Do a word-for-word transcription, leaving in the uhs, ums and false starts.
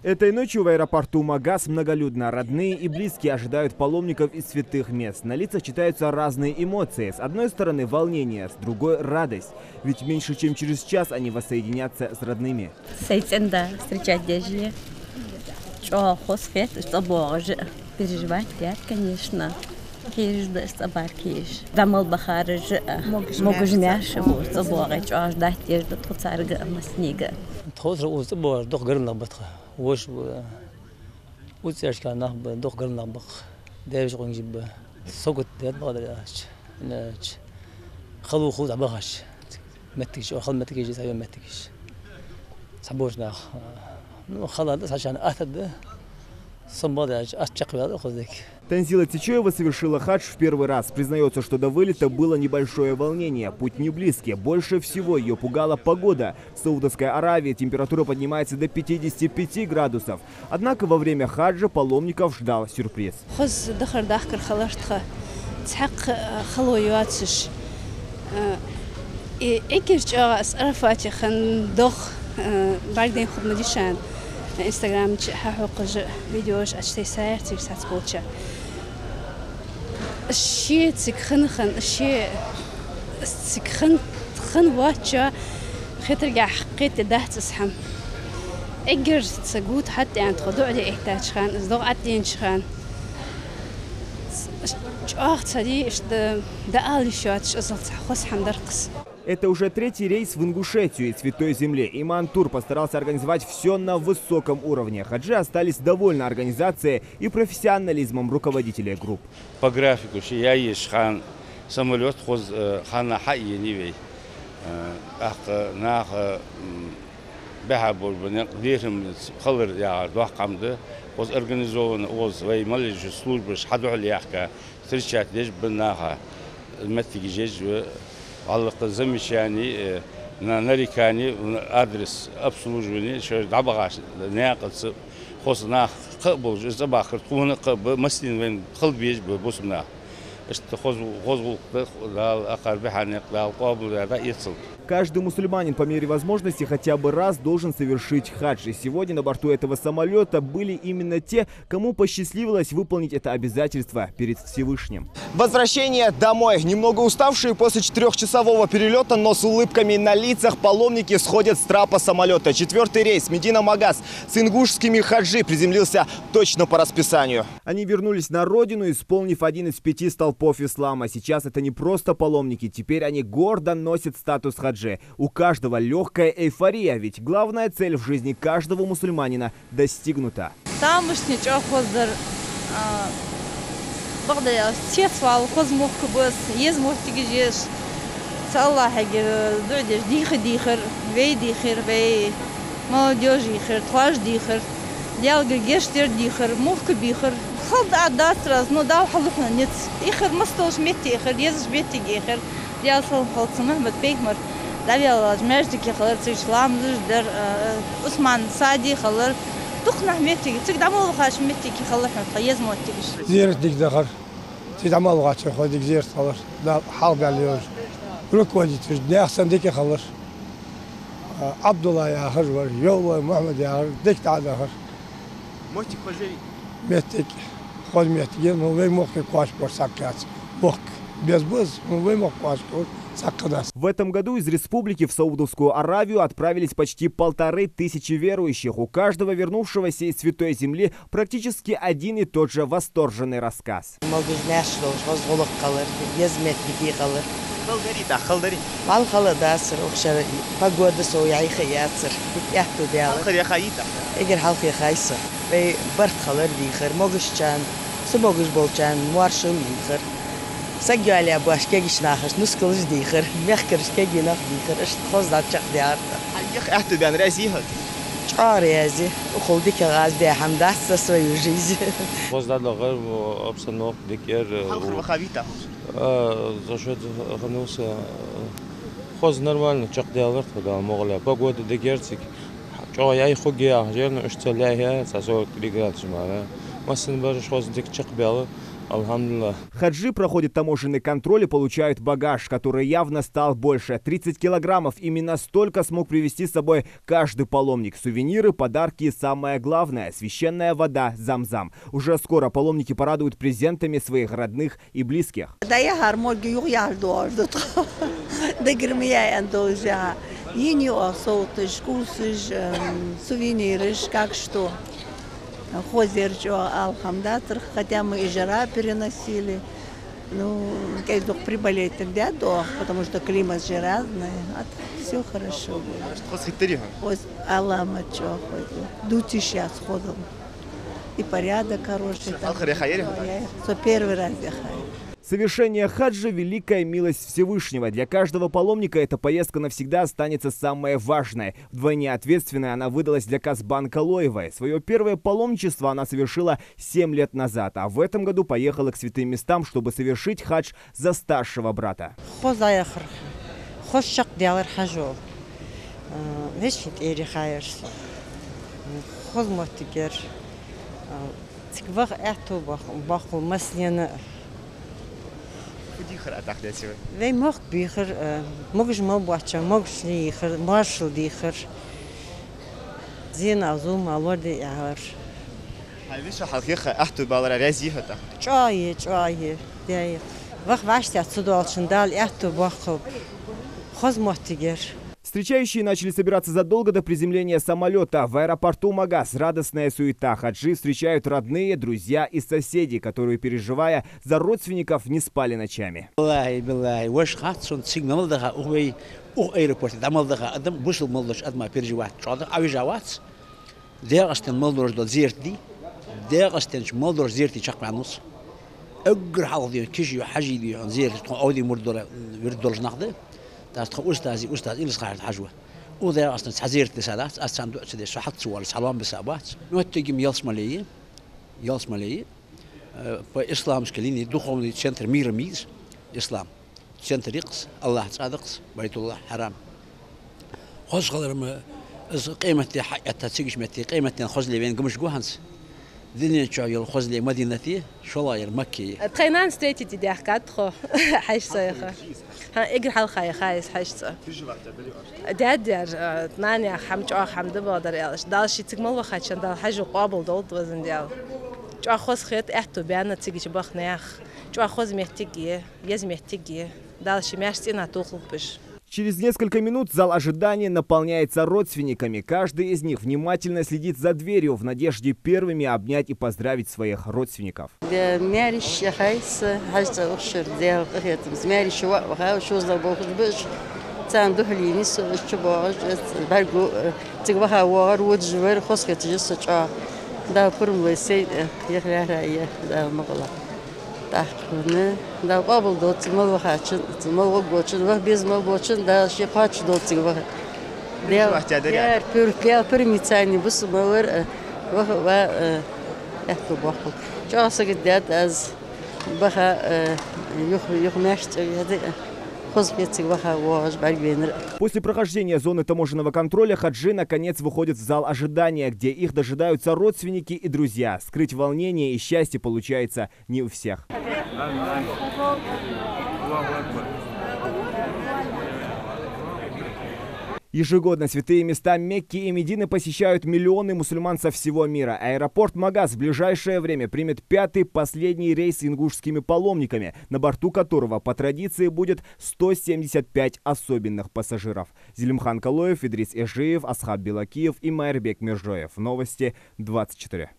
Этой ночью в аэропорту Магас многолюдно. Родные и близкие ожидают паломников из святых мест. На лицах читаются разные эмоции. С одной стороны волнение, с другой радость. Ведь меньше чем через час они воссоединятся с родными. Сай цӀен-да встречать деш я. ЧӀоагӀа хоза хет, цӀабоагӀаш а, переживать даьд, конечно. Кхераш да цӀабар кхераш. ДӀа мел бахараш а, могаш-маьрша бу цӀабоагӀа, чӀоагӀа даттеш да тхо царга а, массанега а. Тхо цар укхаза цӀабоагӀаш дукха гаргара нах ба тха. Воша ба, укх цӀерашка нах ба, дукха гаргара нах ба-кх. Даь-веший къонгаш ба. Сагот даьд бакъдар аьлча. Иначе хало хул дӀабахача моттигаш, хала моттигаш, цхьайола моттигаш. Цхьаболча наха, ну, хала да, цхьачарна атта да. Сона бакъдар аьлча, атта чакхваьнна да хоза дика. Танзила Цечоева совершила хадж в первый раз. Признаётся, что до вылета было небольшое волнение. Путь не близкий. Больше всего её пугала погода. В Саудовской Аравии температура поднимается до пятидесяти пяти градусов. Однако во время хаджа паломников ждал сюрприз. Хоза дахар дахкар хилар тха, цхьаккха, э, хало йоацаш. Э, и эггара чӀоагӀа аз Арафате хинна догӀа, э, бӀаргадайна хургда ма дий шоана, Instagram чу хьахьокхаш видеош ачтайсаяр цига сацболча. Ше цига хинна-хинна, ше цига хинна, хинна воацача хетаргахьа кхетадац из хӀама. Эггара цу гута хьатӀадаьнна тхо дуӀа де эттача хана, из догӀа Ӏадденача хана, чӀоагӀа цхьа дий, иштта дӀаала йиш йоацаш, иззал цхьа хоза хӀама дар-кх из. Это уже третий рейс в Ингушетию из Святой Земли. Иман Тур постарался организовать всё на высоком уровне. Хаджи остались довольны организацией и профессионализмом руководителей групп. По графику ше яь езаш хана самолёт хоза, э, хана хьаенай вай. Э, тӀаккха наха, м, бӀехаб болаш ба никъ, дерхӀамца хилар яхар доккха хӀама да. Хоза организованно, хоза вай мел еш службаш хьадухьал яьхка, встречать деш ба наха, моттигаш еш ба, гӀалгӀай замечани, э, на-, нарекани, адрес обслуживания, шоаш дӀабахача наькъаца, хоза нах кхаъ болаш, из цӀабахкар тхона а кхаъ ба, массанена вайна хала безаш ба бусалба нах. Иштта хоза, хоза гӀулакх да, Дала акхар бихьа никъ, Дала къоабалдаь дӀаэцалда. Каждый мусульманин по мере возможности хотя бы раз должен совершить хадж. И сегодня на борту этого самолёта были именно те, кому посчастливилось выполнить это обязательство перед Всевышним. Возвращение домой. Немного уставшие после четырёхчасового перелёта, но с улыбками на лицах паломники сходят с трапа самолёта. Четвёртый рейс Медина-Магас с ингушскими хаджи приземлился точно по расписанию. Они вернулись на родину, исполнив один из пяти столпов ислама. Сейчас это не просто паломники, теперь они гордо носят статус хаджи. У каждого лёгкая эйфория, ведь главная цель в жизни каждого мусульманина достигнута. Тамашийна чӀоагӀа хоза дар, а, бакъдар аьлча, цецвала хоза мохк ба из, еза моттигаш еш, цу АллахӀагара дуӀа деш, дийха дийхар, вай дийхар, вай молодёжь йийхар, тхоаш дийхар, Даьлагара гешт дар дийхар, мохк бийхар. Хала дӀа дацар аз, но Дала хьалу хьона низ. Ихар массадолча метте ихар, езача метте ихар. Даьла салам хилда цун, Мухьаммад-пайхамар дӀавеллача маьждиге хилар, цига ламазаш дар, э, Усман Сади хилар. Дукха нах моттиг, цига дӀа мел вахача метте хилар хьона тха еза моттигаш. Зерат дика дахар. Цига дӀа мел вахача хоза дика зерат хилар. Дала хьалха баьлла йолаш. Руководителаш, наьха санна дика хилар. Ӏабдулла яхаш вар, Йовлой Мухьаммад яхаш, дика дӀа а дахар. Моттиг хоза яр? Моттиг хоза моттиг я, ну, вай мохк кхоачаш бар цхьаккха яц. Мохк беза ба из, ну, вай мохк кхоачаш бар цхьаккха дац. В этом году из республики в Саудовскую Аравию отправились почти полторы тысячи верующих. У каждого вернувшегося из святой земли практически один и тот же восторженный рассказ. Могаш-маьрша долаш, хоза гӀулакх хилар, еза моттиг хилар. Хала дарий тӀаккха, хала дарий? Валлахӏи хала дацар, укх шера погода совъяьй ха яцар, дика аьттув даьлар. Хьалхара яха йита? Эггара хьалха яхай са. Вай барт хилар дийхар, могашчарна, цамогаш болчарна моаршал дийхар. Саг йоалаяь боацаш кегийча нахашта нускалаш дийхар, мехкарашта кегий нах дийхар, иштта хоза дӀачакхдаьлар тха. Хьа яха аьттув баьннаб, раьза йий хьо? ЧӀоагӀа раьза я, укхул дикагӀа аз даь хӀама дац за свою жизнь. Хоза дӀадахар, обстановка дика яр. Хьалхара ваха вита хьо? А, за счёт хануса, хоза нормально чакхдаьлар тха, Дала мукъ лой. Погода дика яр цига. ЧӀоагӀа яй хургья яхаш яр, но уж ца лаьхьа, цхьа сорок три градус мара. Массанена бараш хоза дика чакхбаьлар. Алхамдулиллах. Хаджи проходят таможенный контроль и получают багаж, который явно стал больше. Тридцать килограммов. Именно столько смог привезти с собой каждый паломник. Сувениры, подарки и, самое главное, священная вода Зам-Зам. Уже скоро паломники порадуют презентами своих родных и близких. ДӀаяхьар морги юха яхьаш доагӀаш да тхо. Дагар ма яй ан долаш яхьа. Йина я оаха совгӀаташ, курсаш, эм, сувенираш, как что. Хоза яр чӀоагӀа, алхам дацар, хотя мы и жара переносили. Ну, кӀезиг-дукха приболеть даьд оаха, потому что климат же разный. А так всё хорошо было. Хоза хетарий хьона? Хоза, Аллах ма чӀоагӀа хоза. Дувцаш яц хоза. И порядок хороший. Хьалхара яхай? Со первый раз яхай. Совершение хаджа — великая милость Всевышнего. Для каждого паломника эта поездка навсегда останется самой важной. Вдвойне ответственной она выдалась для Казбан Калоевой. Своё первое паломничество она совершила семь лет назад, а в этом году поехала к святым местам, чтобы совершить хадж за старшего брата. Хоза яхар, хоза чакхдаьлар хьажол. Э, вешин тӀера хайр со. Хоза моттиг яр. Э, цига ваха аьттув боккхал массанена. Фу дийхар Ӏа тӀаккха, деций вай? Вай мохк бийхар, э, могаш мел боацача могаш лийхар, моаршал дийхар. Зенал, зуламал лораде яхар. Хьай веший хьалхагӀа аьттув балара раьза йий хьо тӀаккха? ЧӀоагӀа я, чӀоагӀа я, даьй. Ваха вӀаштӀехьа ца доалачун Дала аьттув боккхалба. Хоза моттиг яр. Встречающие начали собираться задолго до приземления самолёта. В аэропорту Магас радостная суета. Хаджи встречают родные, друзья и соседи, которые, переживая за родственников, не спали ночами. Валлахьи, биллахьи, вӀаши хац сона цига мел даха, ух вай, ух аэропорте дӀа мел даха адам, бусалба мел долча адама переживать чӀоагӀа да, Ӏовижа вац. ДегӀастен мел долаш дола зерат дий, ДегӀастенча мел долаш зерат чакхбаьннав со. Эггара хьалха дий хьона, киши дий хьона, хьажий дий хьона, зерат тхона Ӏовдий мурд дола, вирд долаш нах да. ТӀаккха тха устази, устаз Илисхан-Хьажа ва. Укх ДегӀастенца хьа зерат дисадац, аз царна дуӀа ца деш, со хьалха ца воалаш, хьалом биса а бац. Моттиг я-м ялсмале я, ялсмале я. Э, по исламской линии духовный центр мира ма йий из, ислам. Центр я-кх из, Аллахӏа цӀа да-кх из, Байтуллахӏ Хьарам. Хоза хилар-м из къематди хьаэтта, цигача метте, къематден хозал вайна гамаш гу хӀанз. Дунен чу йола хозал Мадинат я, шоллагӀа яр Макка я. Тхай нана встретить де даьхкад тхо, Хьажцӏа яха. ХӀа, эггара хьалха яхай из Хьажцӏа. Даьд яр, э, нана яха хӀама чӀоагӀа хӀама да бохадар аьлча. Дала ше цига мел вахачоа Дала хьажол къоабал долда, везан Даьла. ЧӀоагӀа хоза хет, аьттув баьннаб цигача баха наха. ЧӀоагӀа хоза моттиг я, еза моттиг я. Дала ший маьрша цӀенах тохалба уж. Через несколько минут зал ожидания наполняется родственниками. Каждый из них внимательно следит за дверью в надежде первыми обнять и поздравить своих родственников. Де маьрша яхай со, Хьажцӏа ухшар, Даьла къахетамца. Маьрша ваха, шозлагӀа болхаш ба уж, царна духьале я со, уж чубоагӀаш, бӀаргагу, цига ваха воагӀар, водаш вар, хоза хеташ я со чӀоагӀа. Дала пурам лой сай, яха лаьрхӀа я, Дала ма гӀалахь. ТӀаккха Дала къоабал долда цу мел вахачун, цу мел ваггочун, ваха беза мел болчун, Дала ше кхоачашдолда цига ваха. Даьла, Даьла пур-, Даьла пурамца бусалба мел вар, ваха, ва, аьттув боаккхалба. ЧӀоагӀа сагот даьд аз баха, юха, юха маьрша цӀа веда, хоза хет цига ваха воагӀаш бӀаргавайнар. После прохождения зоны таможенного контроля хаджи наконец выходят в зал ожидания, где их дожидаются родственники и друзья. Скрыть волнение и счастье получается не у всех. Ежегодно святые места Мекки и Медины посещают миллионы мусульман со всего мира. Аэропорт Магас в ближайшее время примет пятый, последний рейс с ингушскими паломниками, на борту которого по традиции будет сто семьдесят пять особенных пассажиров. Зелимхан Калоев, Идрис Эжиев, Асхаб Белокиев и Майрбек Мержоев. Новости двадцать четыре.